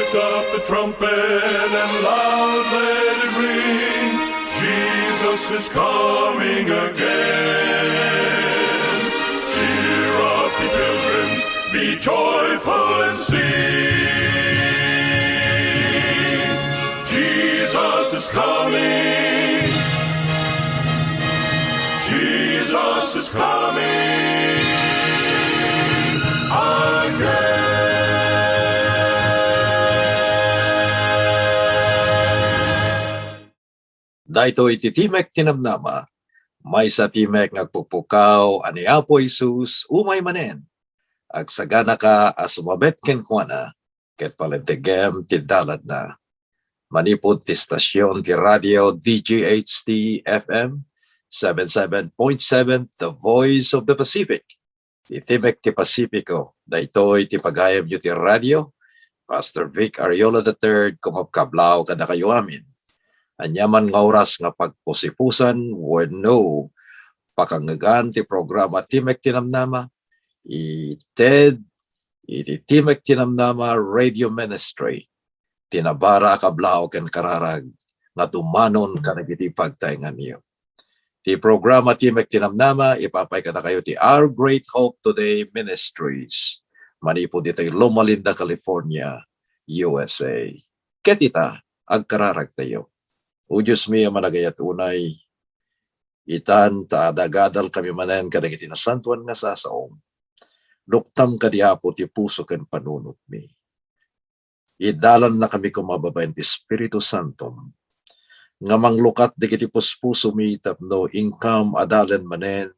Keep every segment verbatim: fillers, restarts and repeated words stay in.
Up the trumpet and loud let it ring. Jesus is coming again. Cheer up, ye pilgrims, be joyful and sing. Jesus is coming. Jesus is coming again. Daytoy ti Timek ti Namnama, maysa a timek nga agpukpukaw a ni Apo Jesus umay manen. Agsaganaka a sumabet kenkuana, ket palentegem ti dalanna. Manipud ti stasyon ti radio D G H T F M, seven seven point seven, The Voice of the Pacific. Ti Timek ti Pasifiko, daytoy ti pagayamyo ti radio. Pastor Vic Ariola the third, kumabkablaw kadakayo amin. Ania man nga oras nga pagpusipusan wenno pakangngegan ti programa Timek ti Namnama, ited iti Timek ti Namnama Radio Ministry, ti nabara a kablaw ken kararag nga dumanon kadagiti pagtaenganyo. Ti programa Timek ti Namnama, ipapay kadakayo ti Our Great Hope Today Ministries, manipud ditoy Loma Linda, California, U S A. Ket ita, agkararagtayo. O Diosmi a managayat unay, itan ta adal-adal kami manen kadagiti nasantoan nga sasaom. Luktam kadi, Apo, ti puso ken panunotmi. Idalannakami koma babaen ti Espiritu Santom, nga manglukat dagiti puspusomi tapno inkam adalen manen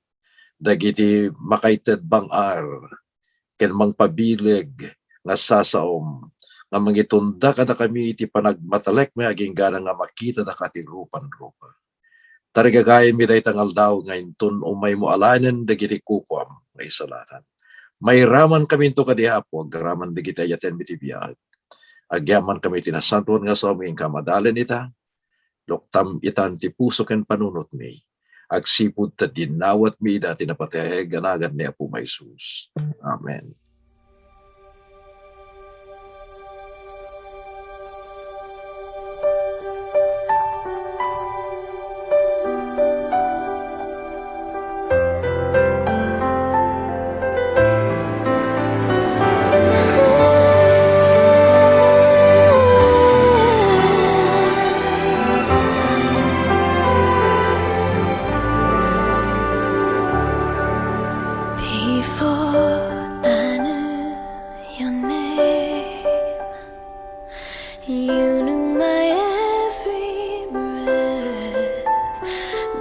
dagiti makaited bang-ar ken mangpabileg nga sasaom, nga mangitunda kadakami iti panagmatalekmi agingga nga makitada ka ti rupan-rupa. Tarigagaymi dayta nga aldaw nga inton umaymo alaenen dagiti kukuam nga isalakan. Mairamankaminto kadi, Apo, agraman dagiti ayatenmi ti biag. Agyamankami iti nasantoan nga saom nga inkam adalen ita. Luktam itan ti puso ken panunotmi. Agsipud ta dinawatmi ida ti napateg a nagan ni Apo Jesus. Amen. Before I knew your name, you knew my every breath.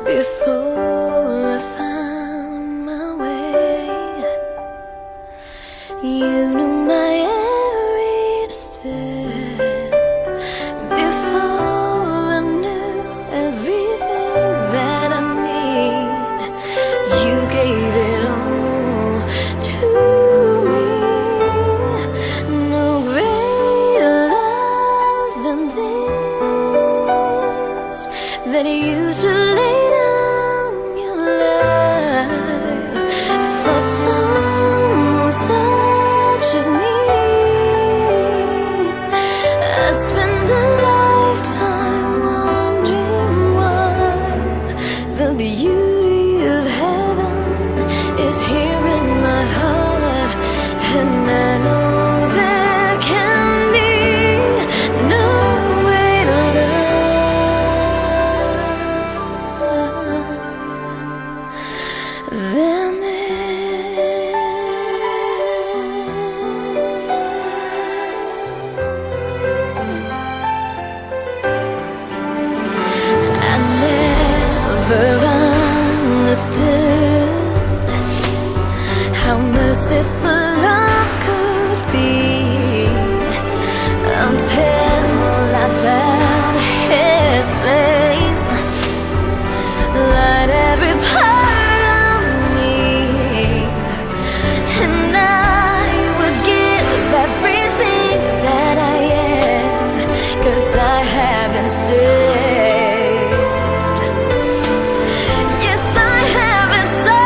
Before I found my way, you knew my every step. Before I knew everything that I need, you gave it all to me. No greater love than this, that you should lay down your life for someone such as me. I'd spend a lifetime wondering why the beauty of heaven is here in my heart, and I know there can be no greater love than this. I never understood how merciful love could be until I felt his flame light every part of me. And I would give everything that I am, 'cause I have been saved. Yes, I have been saved.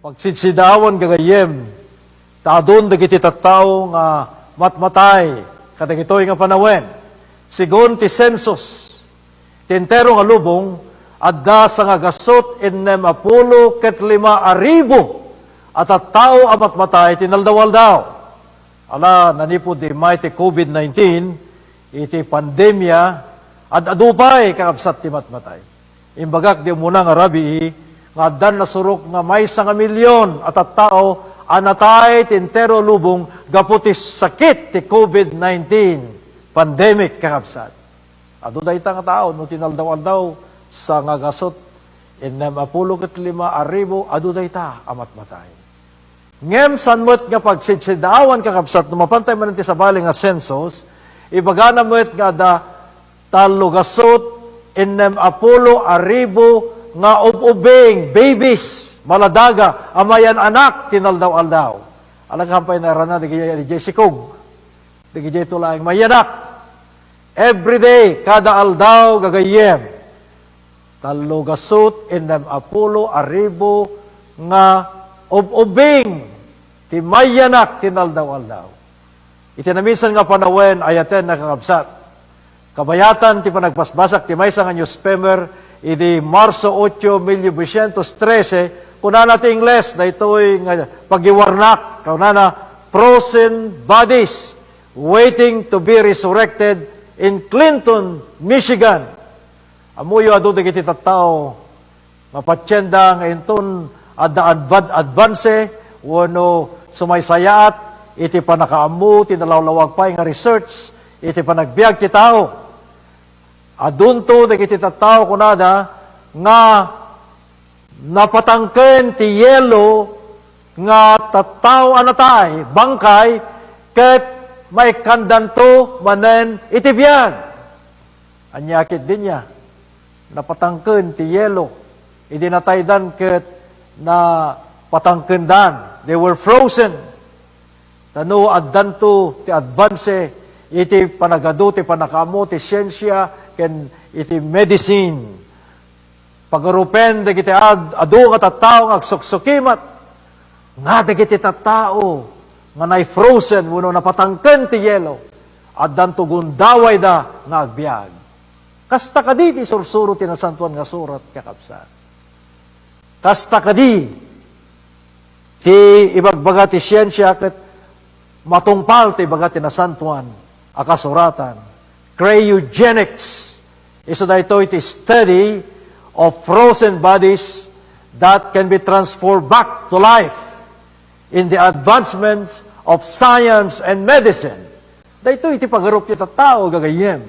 Pagsidsidaawan gagayyem, ta adun dagiti tattao nga matmatay kadagitoy nga panawen. Sigun ti census, ti entero nga lubong, adda sangagasut ennem a pulo ket lima a ribu a tattao a matmatay ti naldaw-aldaw. Ala, nanipud immay ti covid nineteen, iti pandemia, ad-adu pay kakabsat ti matmatay. Imbagak di umuna nga rabii nga addan nasurok nga maysa nga milyon a tattao a natay ti entero lubong gapu ti sakit ti covid nineteen pandemic, kakabsat. Adu dayta nga tao no tinaldaw-aldaw, sangagasut ennem a pulo ket lima a ribu, adu dayta a matmatay. Ngem saan met nga pagsidsidaawan, kakabsat, no mapantay manen ti sabali nga census, ibagana met nga adda tallogasut ennem a pulo a ribu nga ub-ubbing, babies, maladaga a mayan-anak ti naldaw-aldaw. Alagad pay nairana dagiti, dagiti sikog, dagiti tulaeng mayanak. Every day, kada aldaw, gagayyem. Tallogasut ennem a pulo a ribu nga ub-ubbing ti mayanak ti naldaw-aldaw. Iti naminsan nga panawen, ayaten, nakakabsat. Kabayatan ti panagbasbasak ti maysa nga newspaper idi Marso ocho, mil novecientos trese, kunana ti Ingles, daytoy nga pagiwarnak, kunana, "Frozen bodies waiting to be resurrected in Clinton, Michigan." Ammoyo, adu dagiti tattao nga patienda nga inton adda adva-, advance wenno sumaysayaat iti pannakaammo ti nalawlawag pay nga research iti panagbiag ti tao. Adunto dagiti tattao, kunada, nga napatangken ti yelo nga tattao a natay, bangkay, ket maikkandanto manen iti biag. Ania ketdi nia? Napatangken ti yelo. Idi nataydan ket napatangkendan. They were frozen. Ta no addanto ti advance iti panagadu ti pannakaammo ti siensia ken iti medicine. Pagarupen dagiti ad-, adu nga tattao nga agsuksukimat, nga dagiti tattao nga nai-frozen wenno napatangken ti yelo, addanto gundawayda nga agbiag. Kasta kadi ti sursuro ti Nasantoan nga Surat, kakabsat. Kasta kadi ti ibagbaga ti siensia ket matungpal ti ibaga ti Nasantoan a Kasuratan. Cryogenics. Isu daytoy ti study of frozen bodies that can be transformed back to life in the advancements of science and medicine. Daytoy ti pagarup ti tattao, gagayyem.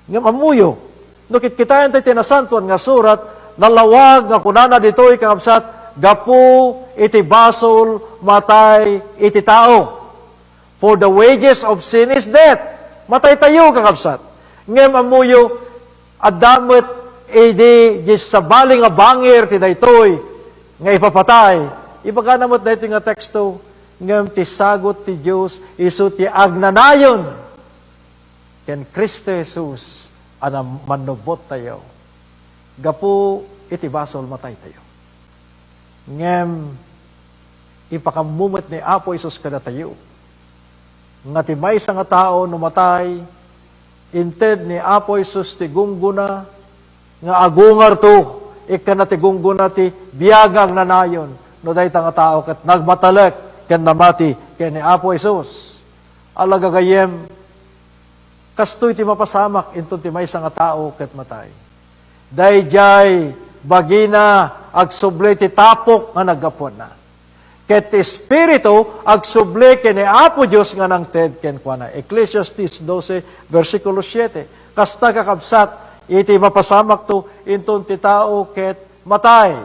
Ngem ammoyo, no kitkitaentayo ti Nasantoan nga Surat, nalawag nga kunana ditoy, kakabsat, gapu iti basol, matay iti tao. For the wages of sin is death. Mataytayo, kakabsat. Ngem ammoyo, adda met idi di sabali nga bangir ti daytoy nga ipapatay. Ibagana met daytoy nga teksto, ngem ti sagut ti Dios isu ti agnanayon ken Cristo Jesus a nam-, mannubbottayo. Gapu iti basol, mataytayo. Ngem ipakammo met ni Apo Jesus kadatayo nga ti maysa nga tao no matay, inted ni Apo Jesus ti gunggona nga agungarto, ikkana ti gunggona ti biag nga agnanayon no dayta nga tao ket nagmatalek ken namati ken ni Apo Jesus. Ala, gagayyem, kastoy ti mapasamak inton ti maysa nga tao ket matay. Daydiay bagina agsubli ti tapok nga naggapuanna. Ket ti Espiritu agsubli ken ni Apo Dios nga nangted kenkuana. Ecclesiastes doce, bersikulo siete. Kasta, kakabsat, iti mapasamakto inton ti tao ket matay.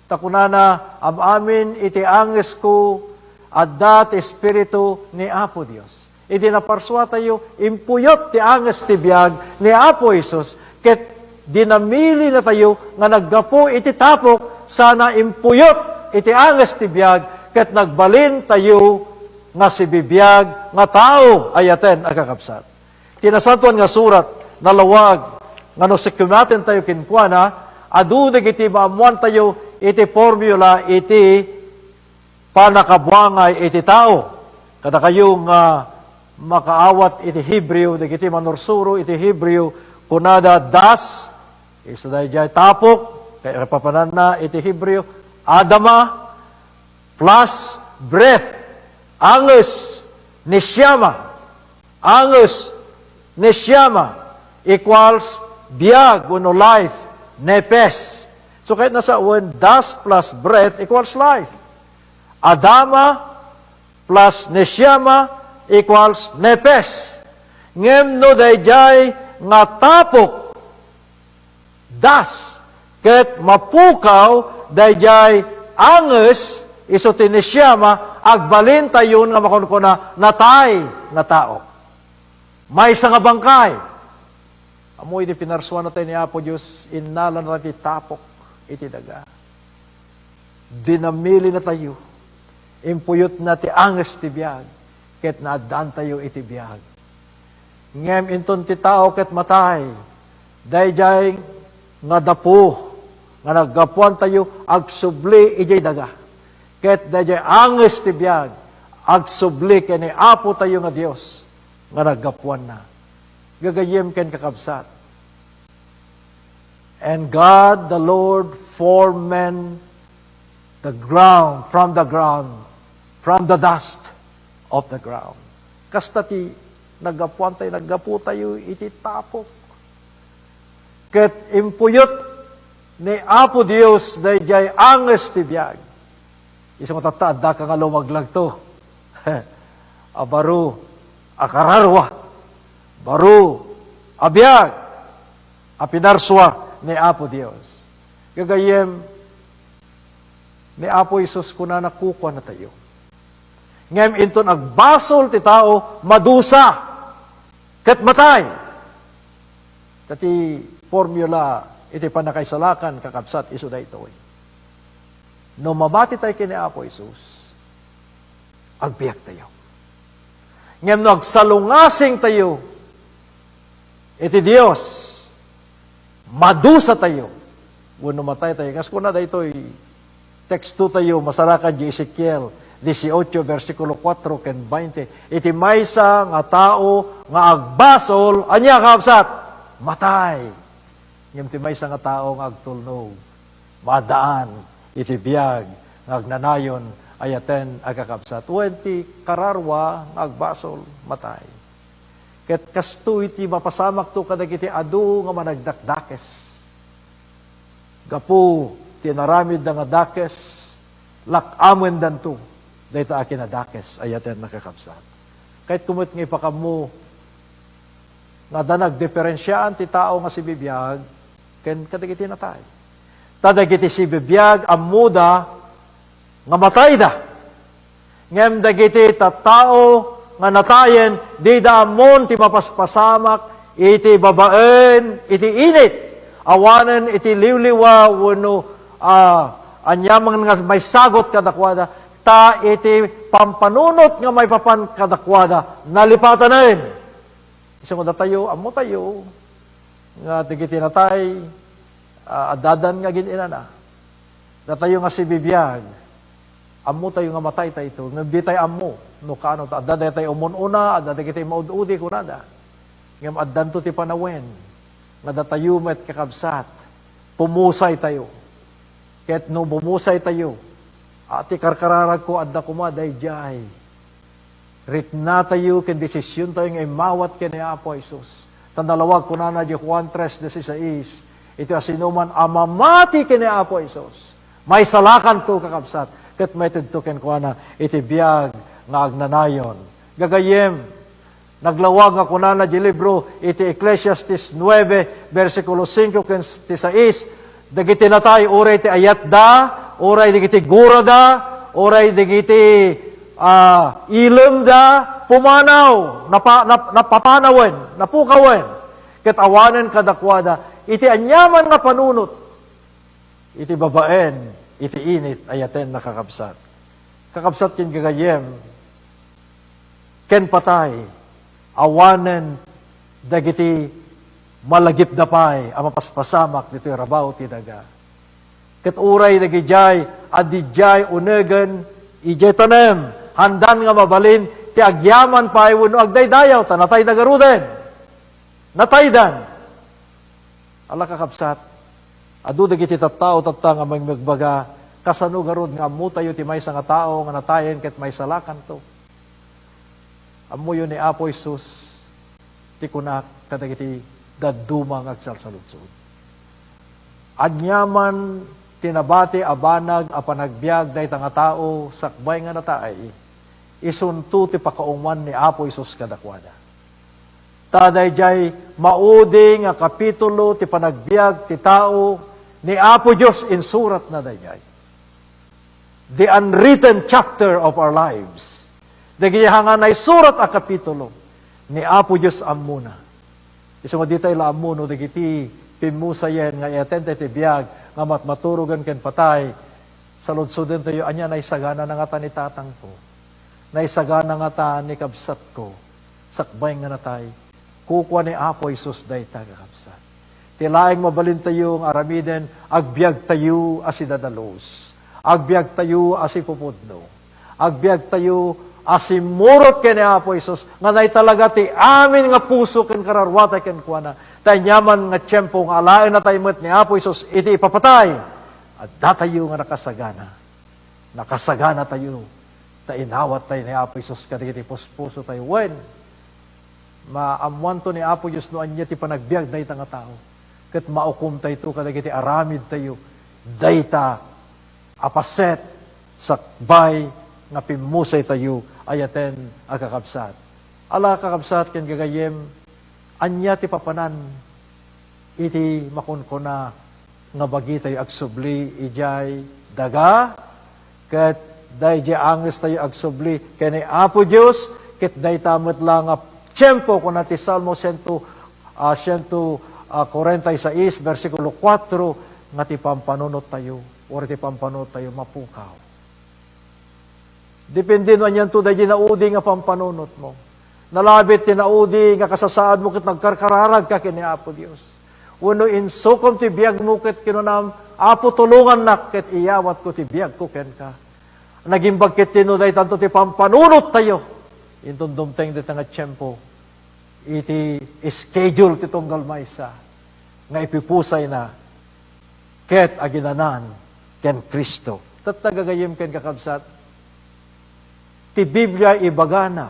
Ta kunana, "Am-amin iti angesko, adda ti Espiritu ni Apo Dios." Idi naparsuatayo, impuyot ti anges ti biag ni Apo Jesus, ket dinamilinatayo nga naggapu iti tapok sana impuyot iti anges ti biag, ket nagbalintayo nga sibibiag nga tao. Ayaten, a kakabsat. Ti Nasantoan nga Surat, nalawag nga no sikkimatentayo kenkuana, adu dagiti maammoantayo iti formula iti pannakabuangay iti tao. Kadakayo nga makaawat iti Hebreo, dagiti manursuro iti Hebreo, kunada das, isu daydiay tapok, kay papananna iti Hebreo, Adama, plus breath, anges, neshama. Anges, neshama, equals biag wenno life, nepes. So, ket nasawen, das plus breath equals life. Adama plus neshama equals nepes. Ngem no daydiay nga tapok, das, ket mapukaw daydiay anges isu ti neshama, agbalintayon nga makunkuna, natay nga tao. Maysa nga bangkay. Ammo idi pinarsuanatayo ni Apo Dios, innalana ti tapok iti daga. Dinamilinatayo. Impuyotna ti anges ti biag, ket naaddaantayo iti biag. Ngem inton ti tao ket matay, daydiay nga dapo nga naggapuantayo agsubli idiay daga. Ket daydiay anges ti biag agsubli ken ni Apotayo nga Dios nga naggapuanna. Gagayyem ken kakabsat. And God the Lord formed man the ground, from the ground, from the dust of the ground. Kasta ti naggapuantayo, naggaputayo iti tapok. Ket impuyot ni Apo Dios daydiay anges ti biag. Isu nga tatta, addaka nga lumaglagto. A baro a kararua, baro a biag a pinarsua ni Apo Dios. Gagayyem, ni Apo Jesus kunana, kukuanatayo. Ngem inton agbasol ti tao, madusa ket matay. Ta ti formula iti pannakaisalakan, kakabsat, isu daytoy. No mamatitayo ken ni Apo Jesus, agbiagtayo. Ngem no agsalungasingtayo iti Dios, madusatayo wenno mataytayo. Kas kuna daytoy tekstotayo, masarakan di Ezekiel dieciocho, bersikulo kuatro ken bainte. Iti maysa nga tao nga agbasol, ania, kakabsat? Matay. Ngem ti maysa nga tao nga agtulnog, maadaan iti biag nga agnanayon, ayaten a kakabsat. Wen, ti kararua nga agbasol, matay. Ket kastoy ti mapasamakto kadagiti adu nga managdakdakes. Gapu ti inaramidda nga dakes, lak-amendanto dayta a kinadakes, ayaten a kakabsat. Kayatko met nga ipakammo nga adda nagdiferensiaan ti tao nga sibibiag ken kadagiti natay. Ta dagiti sibibiag, ammoda nga matayda. Ngem dagiti tattao nga natayen, dida ammon ti mapaspasamak iti babaen iti init, awanen iti liwliwa wenno, ah, aniaman nga maisagut kadakuada, ta iti pampanunot nga maipapan kadakuada, nalipatanen. Isu nga datayo, ammotayo nga dagiti natay, ah, addadan nga agin-inana. Datayo nga sibibiag, ammotayo nga mataytayto, ngem ditay ammo no kaano ta adda daytay umun-una, adda dagiti maud-udi, kunada. Ngem addanto ti panawen nga datayo met, kakabsat, pumusaytayo. Ket no pumusaytayo, a, ti karkararagko, adda koma daydiay riknatayo ken desisiontayo nga immawat ken ni Apo Jesus. Ta nalawag, kunana di Juan tres dieciséis, iti asinoman a mamati ken ni Apo Jesus, maisalakanto, kakabsat, ket maitedto kenkuana iti biag nga agnanayon. Gagayyem, naglawag nga kunana di libro iti Eclesiastes nuebe, bersikulo singko ken ti sais, dagiti natay, uray ti ayatda, uray dagiti gurada, uray dagiti, ah, ilemda, pumanaw, napa-, nap-, napapanawen, napukawen, ket awanen kadakuada iti aniaman nga panunot iti babaen iti init, ayaten a kakabsat. Kakabsat ken gagayyem, ken patay, awanen dagiti malagipda pay a mapaspasamak ditoy rabaw ti daga. Ket uray dagidiay a didiay unegen idiay tanem, handan nga mabalin ti agyaman pay wenno agdaydayaw, ta natayda garuden. Nataydan. Ala, kakabsat, adu dagiti tattao tatta nga mangmagbaga, kasano garud nga ammotayo ti maysa nga tao nga natayen ket maisalakanto? Ammoyo ni Apo Jesus ti kunak kadagiti dadduma nga agsalsaludsod. Ania man ti nabati a banag a panagbiag dayta nga tao sakbay nga natay, isunto ti pakaumwan ni Apo Jesus kadakuada. Ta daydiay maudi nga kapitulo ti panagbiag ti tao ni Apo Dios, insuratna daydiay. The unwritten chapter of our lives. Dagiti haan nga naisurat a kapitulo ni Apo Dios ammona. Isu nga ditay la ammo no dagiti pimmusayen nga i-attend ti biag nga matmaturogen ken patay, saludsodentayo, ania, naisagana na ngata ni tatangko? Naisagana ngata ni kabsatko sakbay nga natay? Kukua ni Apo Jesus dayta, kakabsat. Ti laeng mabalintayo nga aramiden, agbiagtayo a sidadalus. Agbiagtayo a sipupudno. Agbiagtayo a simmurot ken ni Apo Jesus nga naitalaga ti amin nga puso ken kararuatay kenkuana. Ta ania man nga tiempo nga alaennatay met ni Apo Jesus iti ipapatay, addatayo nga nakasagana. Nakasaganatayo ta inawattayo ni Apo Jesus kadagiti puspusotayo. Wen, maammoanto ni Apo Dios no ania ti panagbiag dayta nga tao, ket maukomtayto kadagiti aramidtayo dayta a paset sakbay nga pimmusaytayo, ayaten a kakabsat. Ala, kakabsat ken gagayyem, ania ti papanan iti makunkuna nga bagitayo agsubli idiay daga, ket daydiay angestayo agsubli ken ni Apo Dios, ket dayta met la nga tiempo, kuna ti Salmo siento, ah, siento, ah, kuarenta y seis, bersikulo kuatro, nga ti pampanunottayo, uray ti pampanunottayo mapukaw. Depende no anianto daydi naudi nga pampanunotmo. Nalabit ti naudi nga kasasaadmo ket nagkarkararagka ken ni Apo Dios. Wenno insukom ti biagmo ket kinunam, "Apo, tulongannak ket iyawatko ti biagko kenka." Nagimbag ketdi no daytanto ti pampanunottayo. Inton dumteng dayta nga tiempo, iti schedule ti tunggal maysa nga ipipusayna ket aginanan ken Cristo. Tatta, gagayyem ken kakabsat, ti Biblia ibagana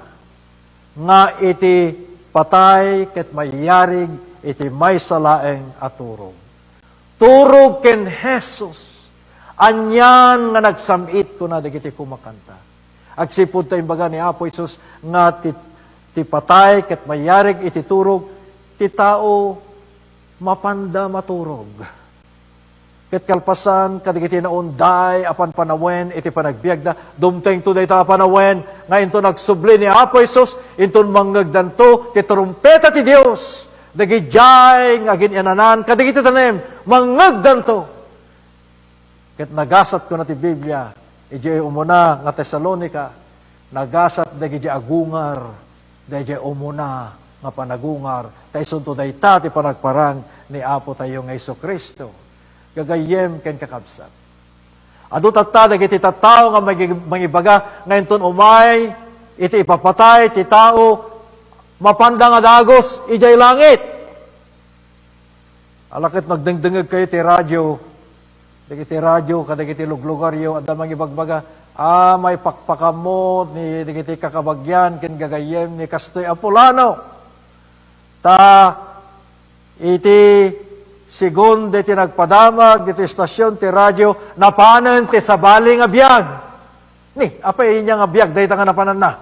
nga iti patay ket mayarig iti maysa laeng a turog. Turog ken Jesus. Anian nga nagsam-it, kuna dagiti kumakanta. Agsipud ta imbaga ni Apo Jesus nga ti, ti patay ket mayarig iti turog, ti tao mapanda maturog. Ket kalpasan kadagiti naunday a panpanawen iti panagbiagda, dumtengto dayta a panawen nga inton agsubli ni Apo Jesus, inton mangngegdanto ti trumpeta ti Dios. Dagidiay nga agin-inanan kadagiti tanem, mangngegdanto. Ket nagasat, kuna ti Biblia, idiay umuna nga Tesalonica, nagasat dagiti agungar, daydiay umuna nga panagungar, ta isunto dayta ti panagparang ni Apo tayo nga Jesu-Cristo. Gagayyem ken kakabsat, adu tatta dagiti tattao nga magi-, mangibaga nga inton umay iti ipapatay ti tao, mapanda nga dagus idiay langit. Ala ket nagdengdengngeg kayo ti radio, dagiti radio kadagiti luglugaryo, adda mangibagbaga, "Ah, maipakpakammo ni dagiti kakabagian ken gagayyem ni kastoy a pulano. Ta iti segun diti nagpadamag diti estasion ti radio, napanen ti sabali nga biag." Ni, apay ania nga biag dayta nga napananna?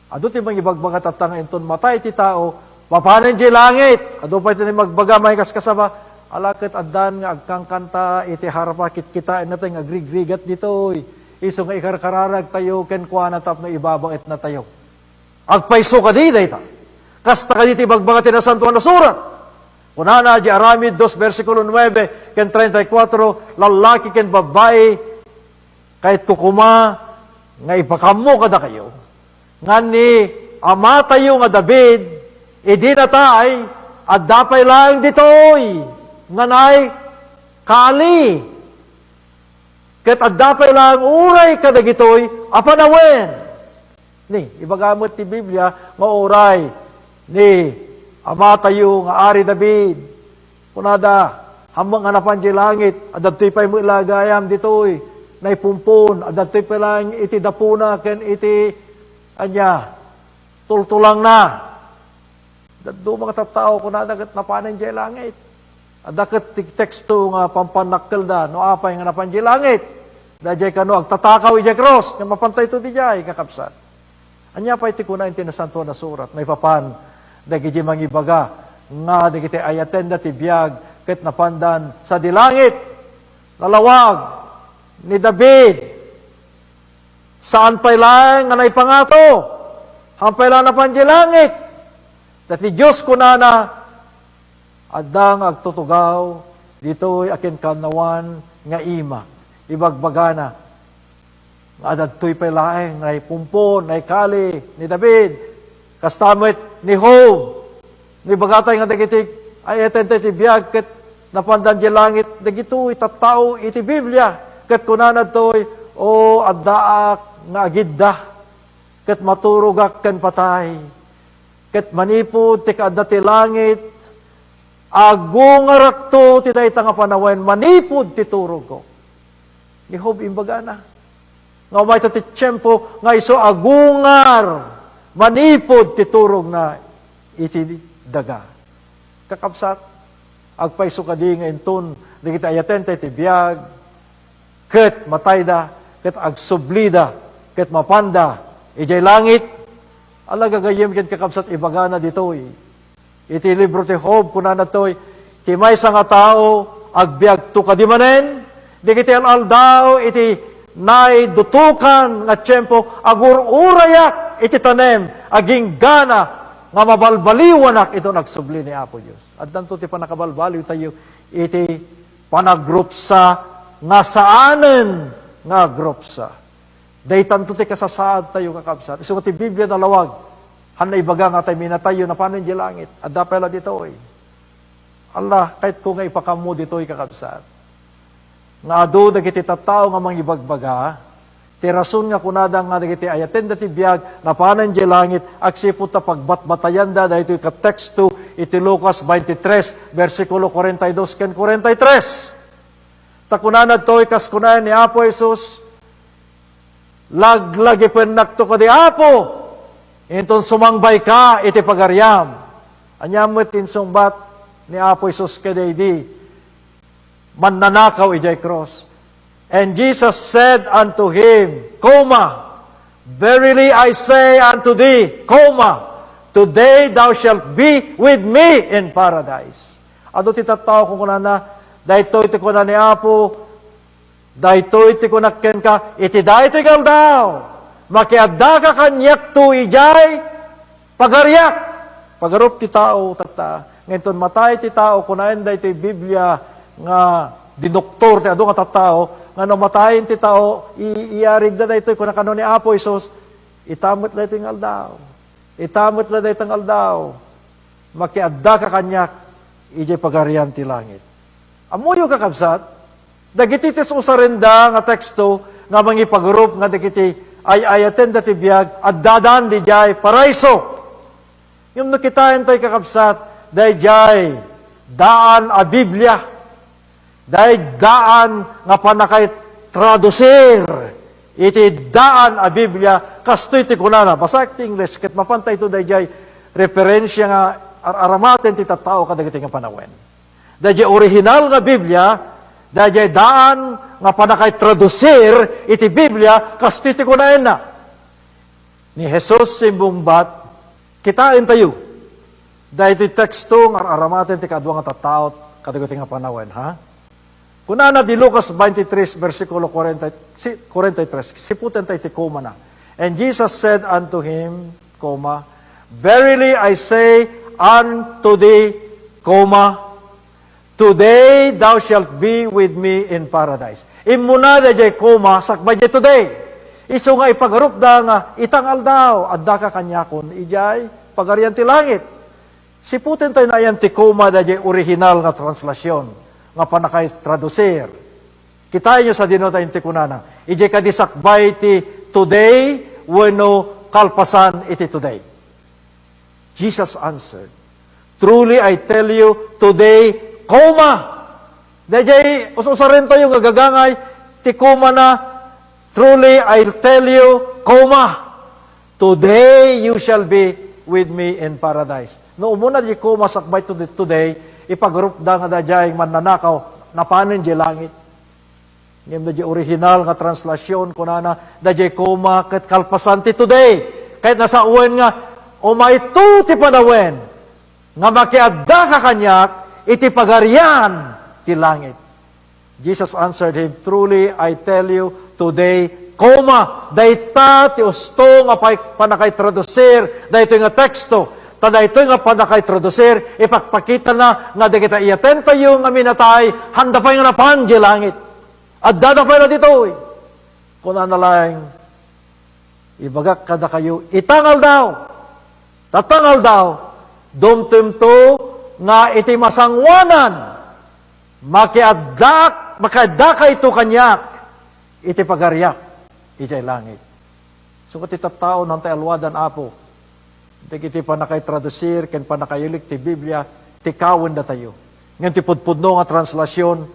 Adu ti mangibagbaga tatta nga inton matay ti tao, mapanen idiay langit. Adu pay ti nangibagbaga, maikaskasaba, ala ket addan nga agkankanta iti harpa, kitkitaennatayo nga agrigrigat ditoy. Isu nga ikarkararagtayo kenkuana tapno ibabaetnatayo. Agpayso kadi dayta? Kasta kadi ti ibagbaga ti Nasantoan a Surat? Kunana idiay Aramid dos, bersikulo nuebe ken treinta y cuatro, "Lallaki ken babbai, kayatko koma nga ipakammo kadakayo nga ni amatayo nga David, idi natay, adda pay laeng ditoy nga nay-, kali. Ket adda pay laeng uray kadagitoy a panawen. Ni, ibaga met ti Biblia nga uray ni amatayo nga Ari David. Kunada, "Ammok nga napan diay langit, adda toy pay met la gayam ditoy naipumpon, adda toy pay laeng iti dapuna ken iti," ania, "tultulangna." Dadduma nga tattao, kunana ket napanen diay langit. Adda ket ti teksto nga pampannakkelda no apay nga napan diay langit. Daydiay kano agtatakaw idiay krus, nga mapantayto diay, kakabsat. Ania pay ti kuna iti Nasantoan a Surat maipapan dagiti mangibaga nga dagiti ayatenda ti biag ket napandan sadi langit? Nalawag ni David, saan pay laeng nga naipangato, han pay la napan diay langit. Ta ti Dios kunana, adda nga agtutugaw ditoy a kinkaannawan nga imak. Ibagbagana nga adda toy pay laeng naipumpon, naikali ni David. Kasta met ni Job. Ni bagatay nga dagiti ay-ayatenta ti biag ket napandan diay langit dagitoy tattao iti Biblia. Ket kunana ditoy, "O, addaak nga agidda, ket maturogak ken patay. Ket manipud ti kaadda ti langit, agungarakto ti dayta nga panawen manipud ti turogko." Ni Job imbagana nga umayto ti tiempo nga isu agungar manipud ti turogna iti daga. Kakabsat, agpayso kadi nga inton dagiti ayatenta iti biag ket matayda, ket agsublida, ket mapanda idiay langit? Ala, gagayyem ken kakabsat, ibagana ditoy iti libro ti Job, kunana toy, "Ti maysa nga tao, agbiagto kadi manen dagiti al-aldaw iti naidutokan nga tiempo, agur-urayak iti tanem, aginggana nga mabalbaliwanak inton agsubli ni Apo Dios." Addanto ti pannakabalbaliwtayo iti panagrupsa nga saanen nga agrupsa. Daytanto ti kasasaadtayo, kakabsat. Isu nga ti Biblia nalawag, han naibaga nga tay minatayyo napanen diay langit. Adda pay la ditoy. Ala, kayatko nga ipakammo ditoy, kakabsat, nga adu dagiti tattao nga mangibagbaga, ti rason nga kunada nga dagiti ayatenda ti biag napanen diay langit agsipud ta pagbatbatayanda daytoy ket teksto iti Lucas twenty-three, bersikulo forty-two ken forty-three. Ta kunana ditoy, kas kunaen ni Apo Jesus, "Laglagipennakto kadi, Apo, inton sumangbayka iti pagariam." Ania met ti insungbat ni Apo Jesus kadaydi mannanakaw idiay krus? "And Jesus said unto him, comma, verily I say unto thee, comma, today thou shalt be with me in paradise." Adu ti tattao, kunkunana, daytoy ti kuna ni Apo, "Daytoy ti kunak kenka, iti daytoy nga aldaw, makiaddaka kaniakto idiay pagariak." Pagarup ti tao, tatta. Nga inton matay ti tao, kunaen daytoy Biblia nga dinoktor ti adu nga tattao, nga no matayen ti tao, i-, iarigda daytoy, kuna kano ni Apo Jesus, "Ita met daytoy nga aldaw. Ita met daytoy nga aldaw. Makiaddaka kaniak idiay pagarian ti langit." Ammoyo, kakabsat, dagiti ti usarenda nga teksto nga mangipagarup nga dagiti ay-ayatenda ti biag, addadan didiay paraiso. Ngem no kitaentayo, kakabsat, daydiay daan a Biblia, daydiay daan nga pannakaitradusir iti daan a Biblia, kastoy ti kunana, basaek ti English, ket mapanta ito daydiay referensia nga ar-aramaten ti tattao kadagiti nga panawen. Daydiay orihinal nga Biblia, daydiay daan nga pannakaitradusir iti Biblia, kastoy ti kunaenna. Ni Jesus simmungbat, kitaentayo daytoy teksto nga ar-aramaten ti kadua nga tattaot kadagiti nga panawen, ha? Kunana di Lucas twenty-three, bersikulo forty, si-, forty-three, siputen tayo ti comma na. "And Jesus said unto him, comma, verily I say unto thee, comma, today thou shalt be with me in paradise." Immuna daydiay comma, sakbay diay today. Isu nga ipagarupda nga, "Ita nga aldaw, addaka kaniakon idiay pagarian ti langit." Siputen tayo na ayan ti comma daydiay orihinal nga translasion. nga pannakaitradusir. Kitaenyo sadino ta inti kunana. Idiay kadi sakbay ti today wenno kalpasan iti today. Jesus answered, "Truly I tell you, today, comma." Daydiay us-usarentayo nga gagangay ti comma na, "Truly I tell you, comma, today you shall be with me in paradise." No umuna di comma sakbay to-, today, ipagrupda nga daydiay mannanakaw, napanen di langit. Ngem daydiay original nga translation, kunana, daydiay comma ket kalpasan ti today. Ket nasawen nga, umayto ti panawen nga makiaddaka kaniak iti pagarian ti langit. Jesus answered him, "Truly I tell you, today, comma, dayta ti usto nga pay-, pannakaitradusir daytoy nga teksto." Ta daytoy nga pannakaitradusir, ipakpakitana nga dagiti iyatentayo nga minatay, handa pay nga napan di langit. Addada pay la ditoy. Kunana laeng, "Ibagak kadakayo, ita nga aldaw, tatang aldaw, dumtumto nga iti masangoanan, makiaddak, makiaddakayto kaniak iti pagariak idiay langit." So, ket ti tattao, no, hantay alwadan, Apo, dagiti pannakaitradusir ken pannakailik ti Biblia, ti kawendatayo. Ngem ti pudpudno nga translation,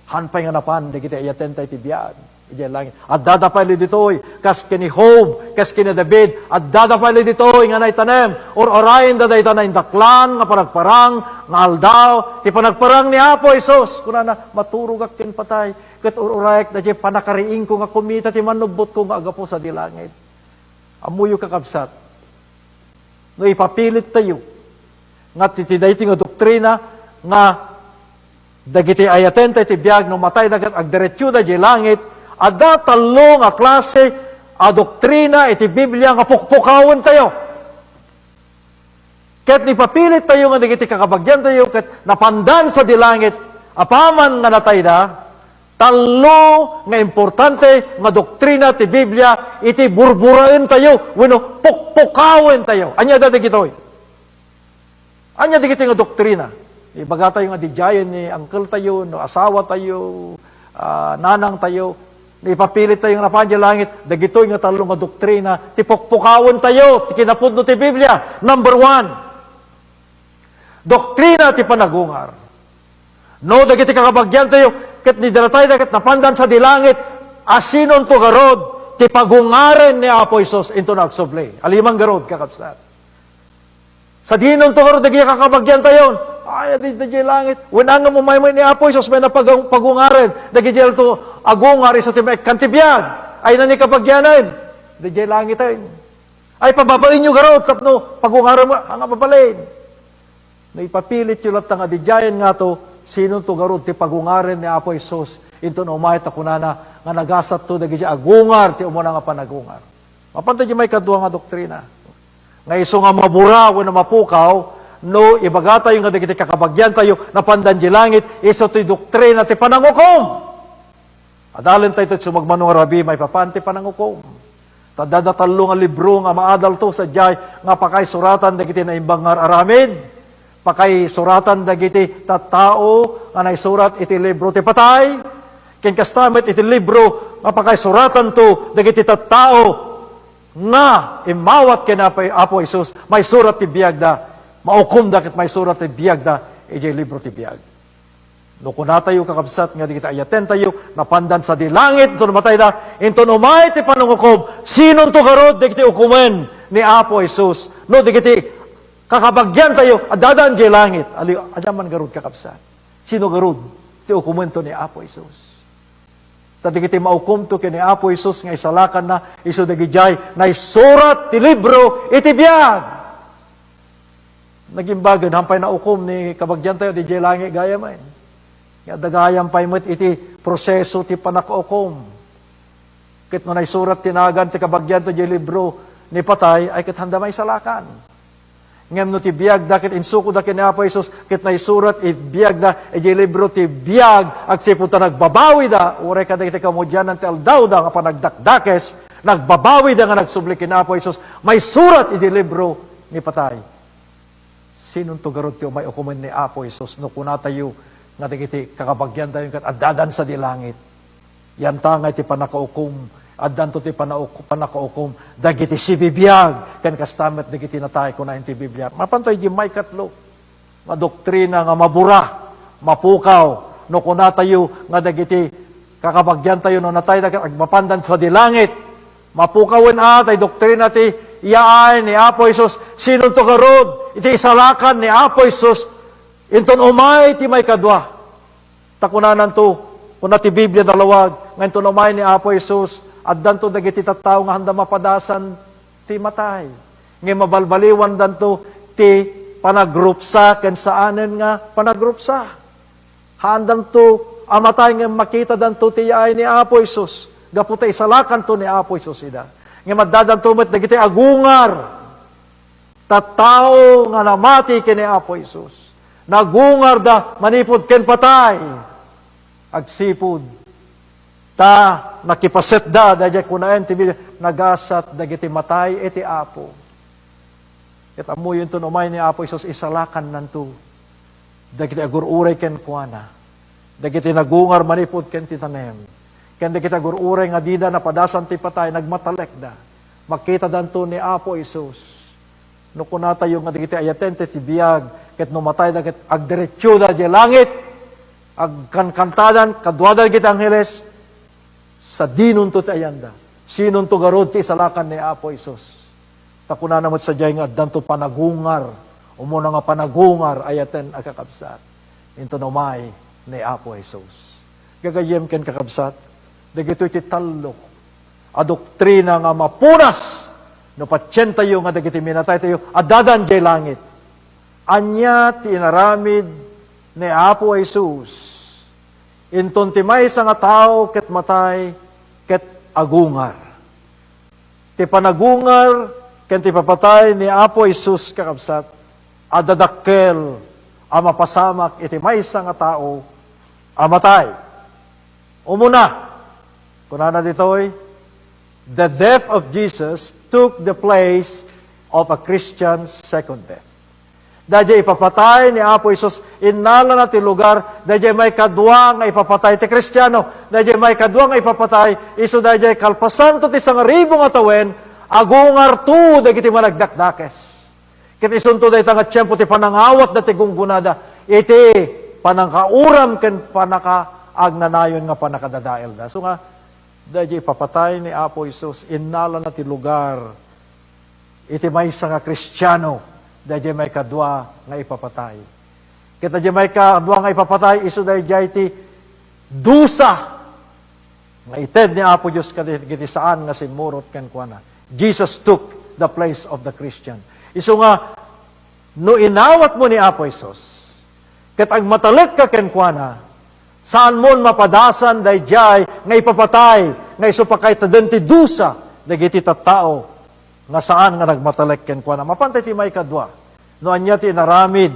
han pay nga napan dagiti ayatenta iti biag idiay langit. Addada pay la ditoy, kas ken ni Job, kas ken ni David, addada pay la ditoy nga naitanem, ur-urayenda dayta naindaklan nga panagparang nga aldaw, ti panagparang ni Apo Jesus. Kunana, "Maturogak ken patay, ket ur-urayek daydiay pannakariingko nga kumita ti mannubbotko nga aggapu sadi langit." Ammoyo, kakabsat, no ipapilittayo nga ti, ti daytoy nga doktrina nga dagiti ayatenta iti biag no matayda ket agdiretsoda idiay langit, adda tallo nga klase a doktrina iti Biblia nga pukpukawentayo. Ket no ipapilittayo nga dagiti kakabagiantayo ket napandan sadi langit apaman nga natayda, tallo nga importante nga doktrina ti Biblia iti burburaentayo wenno pukpukawentayo. Ania dagitoy? Ania dagitoy nga doktrina? Ibagatayo nga didiayen ni uncle-tayo, no asawatayo, ah, nanangtayo, no ipapilittayo nga napan idiay langit, dagitoy nga tallo nga doktrina ti pukpukawentayo ti kinapudno ti Biblia. Number one, doktrina ti panagungar. No, dagiti kakabagiantayo, ket ni dinatayda ket napandan sadi langit, a sinonto garud ti pagungaren ni Apo Jesus inton agsubli? Aliman garud, kakabsat. Sadinonto garud dagiti kakabagiantayon? Ay, adi, adi langit. Wen, ngem umay met ni Apo Jesus, may napagang-, pagungaren. Dagiti alto agungar, isu ti maikkan ti biag. Ay, nani kabagianen? Adi langiten. Ay, pababaenyo garud tapno pagungaren mo, anga mabalin. No ipapilityo latta nga didiayen ngato, sinonto garud ti pagungaren ni Apo Jesus? Inton umay ta kunana nga nagasatto dagiti agungar ti umuna nga panagungar. Mapan ta di maikadua nga doktrina. Nga isu nga mabura wenno mapukaw, no ibagatayo nga dagiti kakabagiantayo napandan di langit, isu ti doktrina ti panangukom. Adalentayo ti sumagmamano nga rabii maipapan ti panangukom. Ta adda tallo nga libro nga maadalto sadiay nga pakaisuratan dagiti naimbag nga ar-aramid. Pakaisuratan dagiti tattao nga naisurat iti libro ti patay. Ken kasta met iti libro nga pakaisuratanto dagiti tattao nga immawat ken Apo, Apo Jesus, maisurat ti biagda, maukomda ket maisurat ti biagda idiay libro ti biag. No kunatayo, kakabsat, nga dagiti ayatentayo napandan sadi langit inton matayda, inton umay ti panangukom, sinonto garud dagiti ukomen ni Apo Jesus? No dagiti kakabagiantayo, addadan diay langit. Ali-, ania man garud, kakabsat? Sino garud ti ukomento ni Apo Jesus? Ta dagiti maukomto ken ni Apo Jesus nga isalakanna, isu dagidiay naisurat ti libro iti biag. Nagimbagen, han pay naukom ni kabagiantayo didiay langit gayamen. Nga adda gayam pay met iti proseso ti panakaukom. Ket no naisurat ti nagan ti kabagianto diay libro ni patay, ay ket handa maisalakan. Ngem no ti biagda ket insukoda ken ni Apo Jesus, ket naisurat iti biagda idiay libro ti biag, agsipud ta nagbabawida, uray kadagiti kamudianan ti aldawda nga panagdakdakes, nagbabawida nga nagsubli ken ni Apo Jesus, maisurat iti libro ni patay. Sinonto garud ti umay ukomen ni Apo Jesus no kunatayo, nga dagiti kakabagiantayo ket addadan sadi langit. Yanta nga iti pannakaukom, addanto ti panauk-, pannakaukom dagiti sibibiag ken kasta met dagiti natay, kuna iti Biblia. Mapantayo iti maikatlo nga doktrina nga mabura, mapukaw, no kunatayo nga dagiti kakabagiantayo no natayda ket agmapandan sadi langit. Mapukawen a tay doktrina ti iyaay ni Apo Jesus. Sinonto garud iti isalakan ni Apo Jesus inton umay ti maikadua? Ta kunananto, kuna ti Biblia nalawag, nga inton umay ni Apo Jesus, addanto dagiti tattao nga haanda mapadasan ti matay. Ngem mabalbaliwandanto ti panagrupsa ken saanen nga panagrupsa. Haandanto a matay ngem makitadanto ti yaay ni Apo Jesus. Gapu ta isalakanto ni Apo Jesus ida. Ngem addadanto met dagiti agungar. Tattao nga namati ken ni Apo Jesus. Nagungarda manipud ken patay. Agsipud ta nakipasetda daydiay kunaen ti Biblia, nagasat dagiti matay iti Apo. Ket ammoyo inton umay ni Apo Jesus, isalakannanto dagiti agur-uray kenkuana, dagiti nagungar manipud ken ti tanem, ken dagiti agur-uray nga dida napadasan ti patay, nagmatalekda. Makitadanto ni Apo Jesus. No kunatayo nga dagiti ayaten ti biag, ket no matayda ket agdiretsioda idiay langit, agkankantadan kaduada dagiti angheles, sadinonto ti ayanda? Sinonto garud ti isalakan ni Apo Jesus? Ta kunana met sadiay nga addanto panagungar, umuna nga panagungar, ayaten a kakabsat, inton umay ni Apo Jesus. Gagayyem ken kakabsat, dagitoy ti tallo a doktrina nga mapunas no patientayo nga dagiti minataytayo addadan idiay langit. Ania ti inaramid ni Apo Jesus inton ti maysa nga tao ket matay ket agungar? Ti panagungar ken ti papatay ni Apo Jesus, kakabsat, adda dakkel a mapasamak iti maysa nga tao a matay. Umuna, kunana ditoy, "The death of Jesus took the place of a Christian's second death." Daydiay ipapatay ni Apo Jesus, innalana ti lugar. Daydiay maikadua nga ipapatay ti Kristiano. Daydiay maikadua nga ipapatay, isu daydiay kalpasanto ti sangaribu nga tawen, agungarto dagiti managdakdakes. Ket isunto dayta nga tiempo ti panangawatda ti gunggonada iti panangkauram ken panakaagnanayon nga pannakadadaelda. So nga, daydiay ipapatay ni Apo Jesus, innalana ti lugar iti maysa nga Kristiano, daydiay maikadua nga ipapatay. Ket daydiay maikadua nga ipapatay, isu daydiay ti dusa nga ited ni Apo Dios kadagiti saan nga simmurot kenkuana. Jesus took the place of the Christian. Isu nga, no inawatmo ni Apo Jesus, ket agmatalekka kenkuana, saanmon mapadasan daydiay nga ipapatay nga isu pakaiteden ti dusa dagiti tattao nga saan nga nagmatalek kenkuana. Mapantay ti maikadua, no ania ti inaramid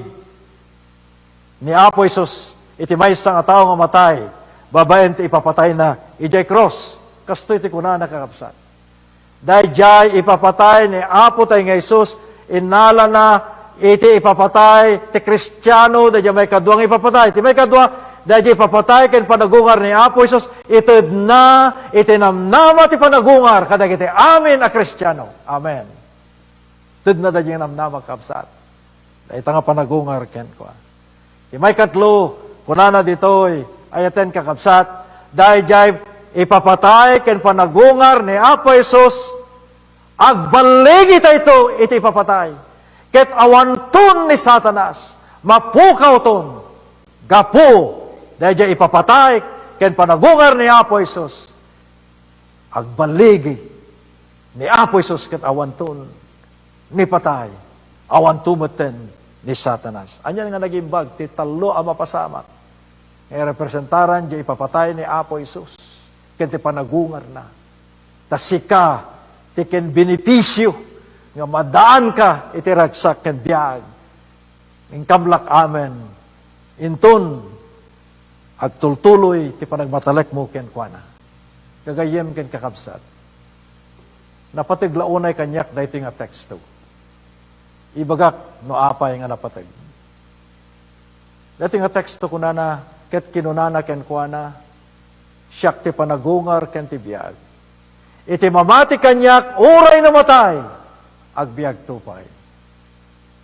ni Apo Jesus iti maysa nga tao nga matay babaen ti ipapatayna idiay krus. Kastoy ti kunana, kakabsat. Daydiay ipapatay ni Apo tay nga Jesus, innalana iti ipapatay ti Kristiano, daydiay maikadua nga ipapatay. Ti maikadua, daydiay ipapatay ken panagungar ni Apo Jesus, itedna iti namnama ti panagungar kadagiti amin a Kristiano. Amen. Tedna daydiay namnama, kakabsat. Dayta nga panagungar kenkuana. Ti maikatlo, kunana ditoy, ayaten, kakabsat, daydiay ipapatay ken panagungar ni Apo Jesus, agballigi daytoy iti ipapatay. Ket awanton ni Satanas, mapukawton, gapu daydiay ipapatay ken panagungar ni Apo Jesus. Agballigi ni Apo Jesus ket awanton ni patay, awanto metten ni Satanas. Anian nga nagimbag ti tallo a mapasamak nga irepresentaran diay ipapatay ni Apo Jesus ken ti panagungarna? Ta sika ti ken benepisio nga madaanka iti ragsak ken biag. Inkamlak amen. Inton agtultuloy ti panagmatalekmo kenkuana. Gagayyem ken kakabsat, napateg la unay kaniak daytoy nga teksto. Ibagak no apay nga napateg. Daytoy nga teksto kunana, ket kinunana kenkuana, "Siak ti panagungar ken ti biag. Iti mamati kaniak uray no matay, agbiagto pay."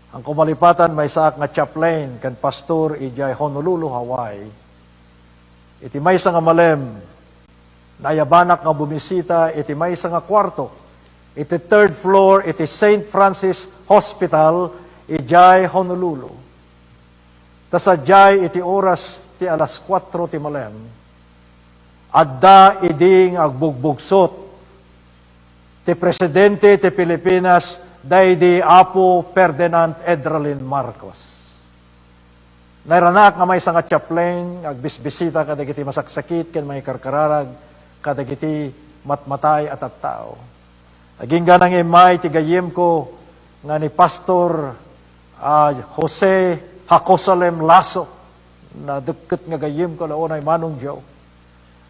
Haanko malipatan, maysaak nga chaplain ken pastor idiay Honolulu, Hawaii. Iti maysa nga malem, naayabanak nga bumisita iti maysa nga kuarto iti third floor iti Saint Francis Hospital idiay Honolulu. Ta sadiay iti oras ti alas kuatro ti malem, adda idi nga agbugbugsot ti presidente ti Pilipinas, daydi Apo Ferdinand Edralin Marcos. Nairanaak nga maysa nga chaplain nga agbisbisita kadagiti masaksakit ken mangikarkararag kadagiti matmatay a tattao. Agingga nga immay ti gayyemko nga ni Pastor, ah, Jose Hacosalem Lasso, nadekket nga gayyemko la unay Manong Joe.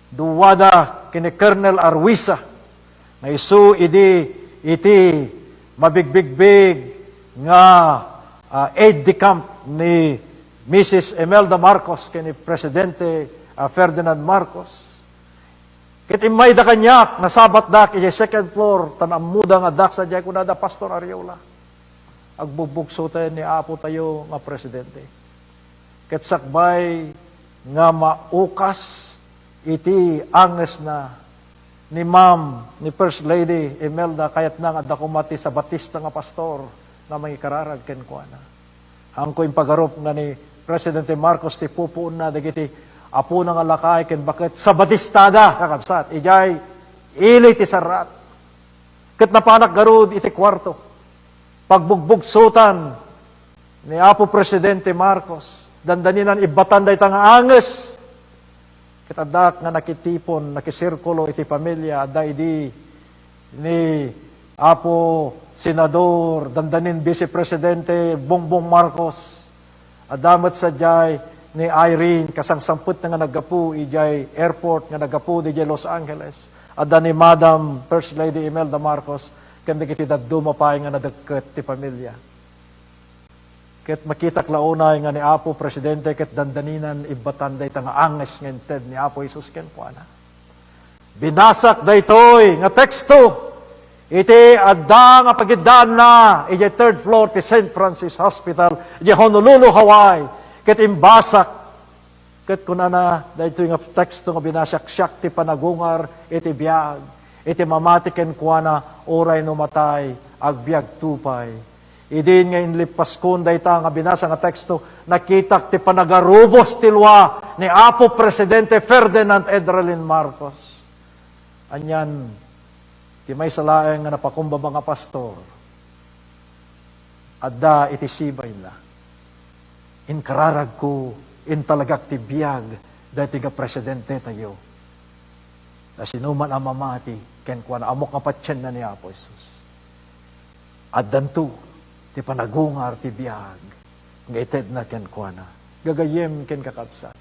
Duada ken ni Colonel Arwisa, nga isu idi iti mabigbigbig nga, ah, aide de camp ni Missus Imelda Marcos ken ni Presidente, ah, Ferdinand Marcos. Ket immayda kaniak, nasabatdak idiay second floor, tan ammoda nga addak sadiay, kunada, "Pastor Ariola, agbugbugsoten ni Apo tayo nga Presidente." Ket sakbay nga maukas iti angesna ni Ma'am, ni First Lady Imelda, kayatna nga adda koma ti Sabatista nga pastor nga mangikararag kenkuana. Haanko impagarup nga ni Presidente Marcos ti pupuonna dagiti apona nga lakay ken baket Sabatistada, kakabsat, idiay ili ti sarrat. Ket napanak garud iti kuarto. Pagbugbugsotan ni Apo Presidente Marcos, dandaninan ibbatan dayta nga anges. Ket addak nga nakitipon, nakisirkulo iti pamilia, adda idi ni Apo Senador, dandanin Vice Presidente Bongbong Marcos, adda met sadiay ni Irene, kasangsampetna nga naggapu idiay airport nga naggapu idiay Los Angeles, adda ni Madam First Lady Imelda Marcos, ken dagiti dadduma pay nga nadekket ti pamilia. Ket makitak la unay nga ni Apo Presidente ket dandaninan ibbatan dayta nga anges nga inted ni Apo Jesus kenkuana. Binasak daytoy nga teksto iti adda nga pagiddaanna idiay third floor ti Saint Francis Hospital idiay Honolulu, Hawaii. Ket imbasak, ket kunana daytoy nga teksto nga binasak, "Siak ti panagungar iti biag, iti mamati kenkuana, uray no matay, agbiagto pay." Idin nga inlippaskon dayta nga binasa nga teksto, nakitak ti panagarubos ti lua ni Apo Presidente Ferdinand Edralin Marcos. Anian ti maysa laeng nga napakumbaba nga pastor, adda iti sibayna, "Inkararagko, intalagak ti biag daytoy nga presidente tayo. Ta sinoman a mamati kenkuana, ammok nga patienna ni Apo Jesus." Addanto ti panagungar ti biag nga itedna kenkuana. Gagayyem ken kakabsat,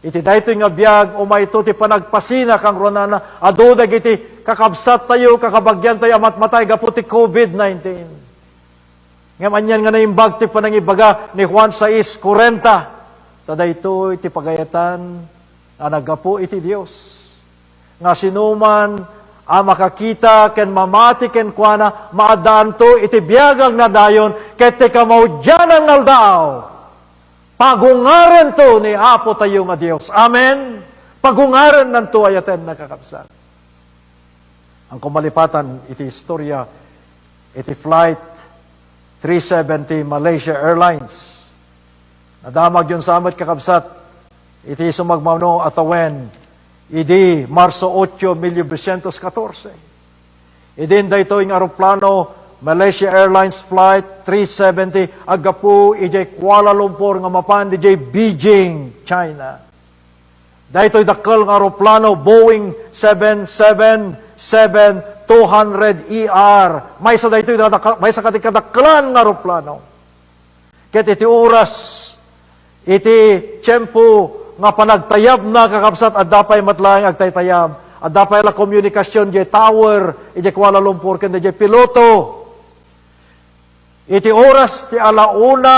iti daytoy nga biag, umayto ti panagpasina, kangrunana, adu dagiti kakabsattayo, kakabagiantayo a matmatay gapu ti covid nineteen. Ngem anian nga naimbag ti panangibaga ni Juan sais kuarenta, ta daytoy ti pagayatan a naggapu iti Dios, nga sinoman a makakita ken mamati kenkuana, maaddaanto iti biag nga agnanayon ket ti kamaudianan nga aldaw, pagungarento ni Apo tayo nga Dios. Amen. Pagungarennanto, ayatenna, kakabsat. Haanko malipatan iti historia iti Flight three seventy Malaysia Airlines. Nadamagyon sa met, kakabsat, iti sumagmamano a tawen idi Marso ocho, mil novecientos katorse. Idin daytoy nga aeroplano, Malaysia Airlines Flight three seventy, aggapu idiay Kuala Lumpur nga mapan idiay Beijing, China. Daytoy dakkel nga aeroplano, Boeing seven seven seven two hundred E R. Maysa daytoy dakkel, maysa kadagiti kadakkelan nga aeroplano. Ket iti oras, iti tiempo nga panagtayabna, kakabsat, adda pay met laeng agtaytayab. Adda pay la komunikasion idiay tower, idiay Kuala Lumpur, ken idiay piloto. Iti oras ti ala una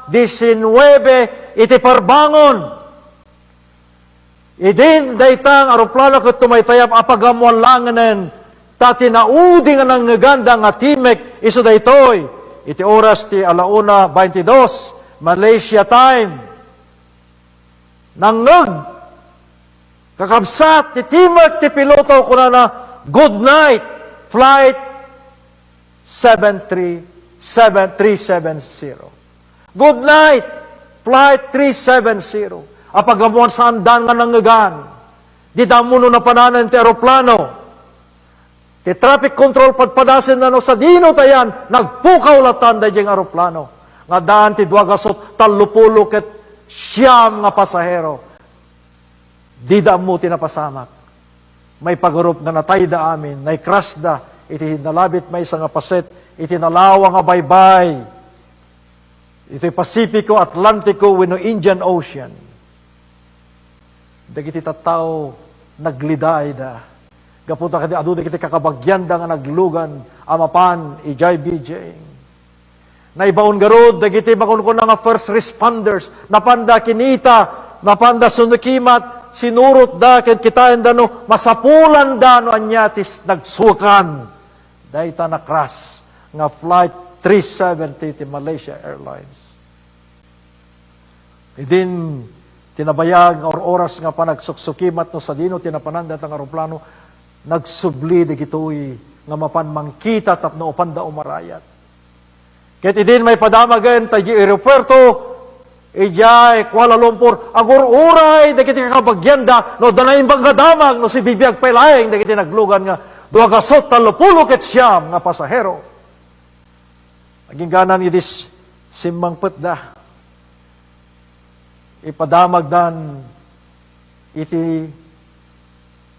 diecinuebe iti parbangon. Idin dayta nga aeroplano ket tumaytayab a pagammoan laengen ta tinaudi nga nangngeganda nga timek isu daytoy iti oras ti ala una baintidos, Malaysia time. Nangngeg, kakabsat, ti timek ti piloto, kunana, "Good night, flight seven three seven, three seven zero. Good night, flight three seven zero." Apagammoan, saandan nga nangngegan. Dida ammo no napananen ti aeroplano. Ti traffic control padpadasenna no sadino ta yan, nagpukaw latta daydiay nga aeroplano. Nga addaan ti dua gasut tallopulo ket siam nga pasahero. Dida ammo ti napasamak. Maipagurup nga natayda amin, nai-crashda iti nalabit maysa nga paset iti nalawa nga baybay, iti Pacifico, Atlantico wenno Indian Ocean. Dagiti tattao naglidayda gapu ta kadi adu dagiti kakabagianda nga naglugan a mapan idiay Beijing. Naibaon garud dagiti makunkuna nga first responders, napanda kinita, napanda sunukimat, sinurotda ken kitaenda no masapulanda no ania ti s-, nagsukan dayta na-crash nga Flight three seventy ti Malaysia Airlines. Idin tinabayag nga or-oras nga panagsuksukimat no sadino ti napanan dayta nga aeroplano, nagsubli dagitoy nga mapan mangkita tapno apanda umarayat. Ket idin maipadamagen ta idiay aeropuerto, idiay Kuala Lumpur, agur-uray dagiti kakabagianda no adda naimbag nga damag no sibibiag pay laeng dagiti naglugan nga dua gasut tallopulo ket siam nga pasahero. Agingganan idi s-, simmangpetda, ipadamagdan iti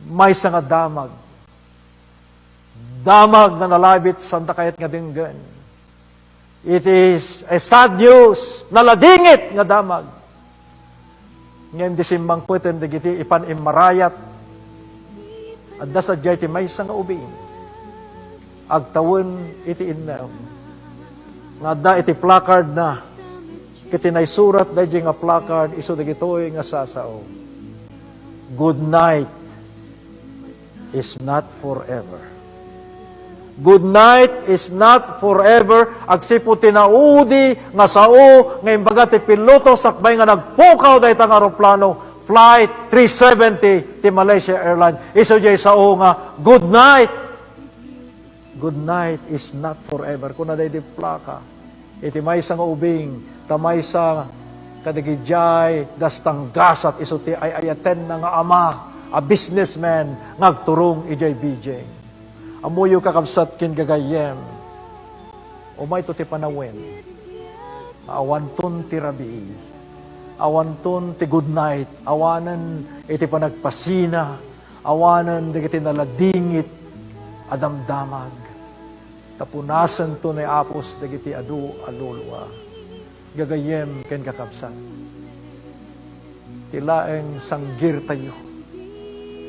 maysa nga damag. Damag nga nalabit, saanta kayat nga denggen. It is a sad news, naladingit nga damag. Ngem di simmangpeten dagiti ipan immarayat, adda sadiay ti maysa nga ubing agtawen iti innem nga adda iti placard na, ket ti naisurat daydiay nga placard isu dagitoy nga sasao, "Good night is not forever." Good night is not forever. Agsipud ti naudi nga sao nga imbaga ti piloto sakbay nga nagpukaw dayta nga aeroplano, Flight three seventy ti Malaysia Airlines. Isu diay sao nga, "Good night." Good night is not forever. Kuna daydi plaka. Iti maysa nga ubing, ta maysa kadagidiay dastang gasat isu ti ay-ayatenna nga ama a businessman nga agturong idiay Beijing. Ammoyo, kakabsat ken gagayyem, umayto ti panawen, awanton ti rabii, awanton ti good night, awanen iti panagpasina, awanen dagiti naladingit a damdamag. Ta punasento ni Apos dagiti adu a lulua. Gagayyem ken kakabsat, ti laeng sanggirtayo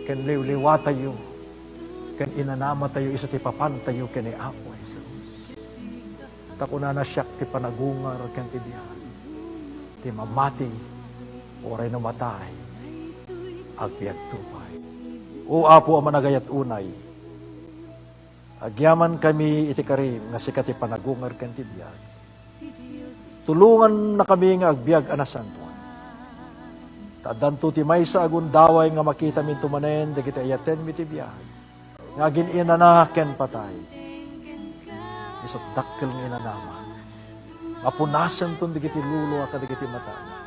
ken liwliwatayo ken inanamatayo isu ti papantayo ken ni Apo Jesus. Ta kunana, "Siak ti panagungar ken ti biag. Ti mamati, uray no matay, agbiagto pay." O Apo a managayat unay, agyamankami iti karim nga sika ti panagungar ken ti biag. Tulongannakami nga agbiag a nasantoan. Ta addanto ti maysa a gundaway nga makitaminto manen dagiti ayatenmi ti biag nga agin-inana ken patay. Isut' dakkel nga inanama. Mapunasenton dagiti lulua kadagiti matana.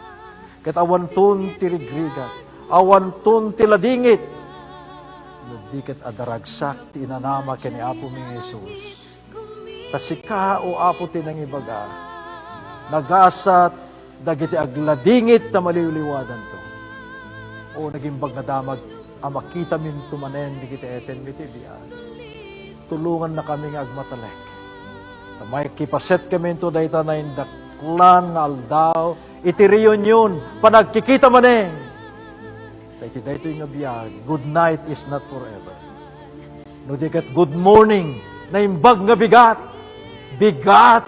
Ket awanton ti rigrigat, awanton ti ladingit. No di ket adda ragsak ti inanama ken ni Apomi nga Jesus. Ta sika, O Apo, ti nangibaga, nagasat dagiti agladingit ta maliwliwadanto. O nagimbag nga damag a makitaminto manen dagiti ayatenmi ti biag. Tulongannakami nga agmatalek. Ta makipasetkaminto dayta naindaklan nga aldaw iti reunion, panagkikita manen. Ta iti daytoy nga biag, good night is not forever. No di ket good morning, naimbag nga bigat. Bigat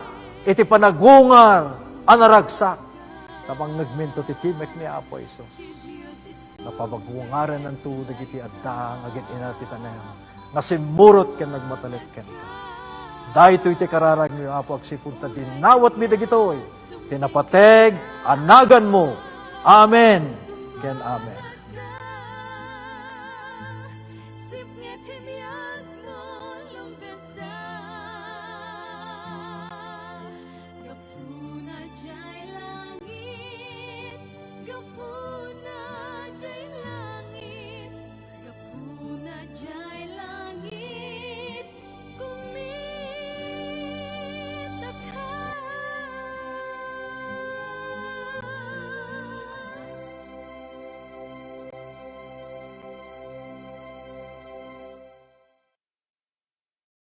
iti panagungar a naragsak. Ta mangngegminto ti timekmi, Apo Jesus. Napabaguangarananto dagiti adda nga agin-ina ti tanem nga simmurot ken nagmatalek kenka. Daytoy ti kararagmi, Apo, agsipud ta dinawatmi dagitoy ti napateg a naganmo. Amen ken amen.